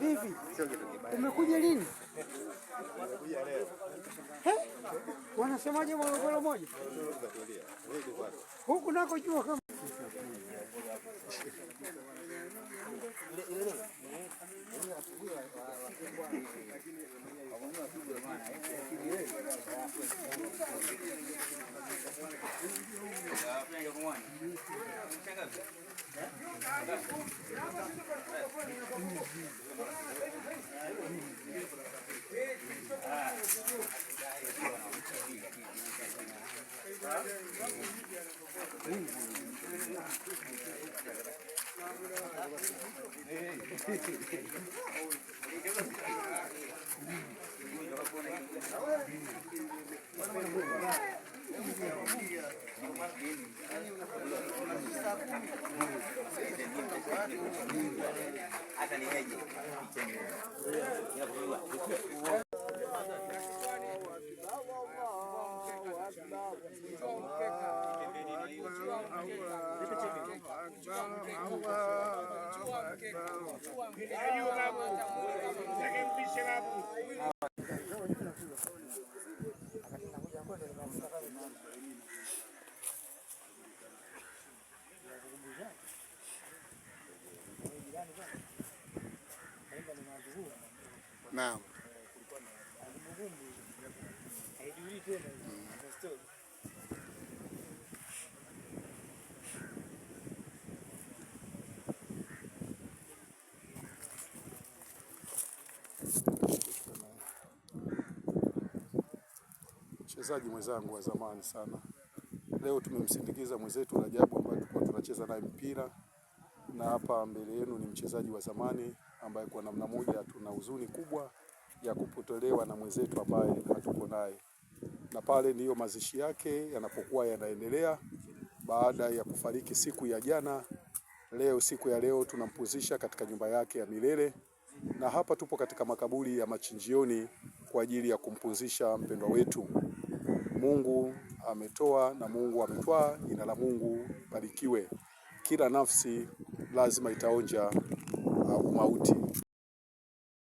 Hivi umekuja lini? Wanasemaje Morogoro moja huku nako jua kama Naam. Mchezaji mwenzangu wa zamani sana. Leo tumemsindikiza mwenzetu Rajabu ambaye tulikuwa tunacheza naye mpira, na hapa mbele yenu ni mchezaji wa zamani ambaye kwa namna moja tuna huzuni kubwa ya kupotelewa na mwenzetu ambaye hatuko naye, na pale ndiyo mazishi yake yanapokuwa yanaendelea baada ya kufariki siku ya jana. Leo siku ya leo tunampuzisha katika nyumba yake ya milele, na hapa tupo katika makaburi ya Machinjioni kwa ajili ya kumpumzisha mpendwa wetu. Mungu ametoa na Mungu ametwaa, jina la Mungu barikiwe. Kila nafsi lazima itaonja mauti.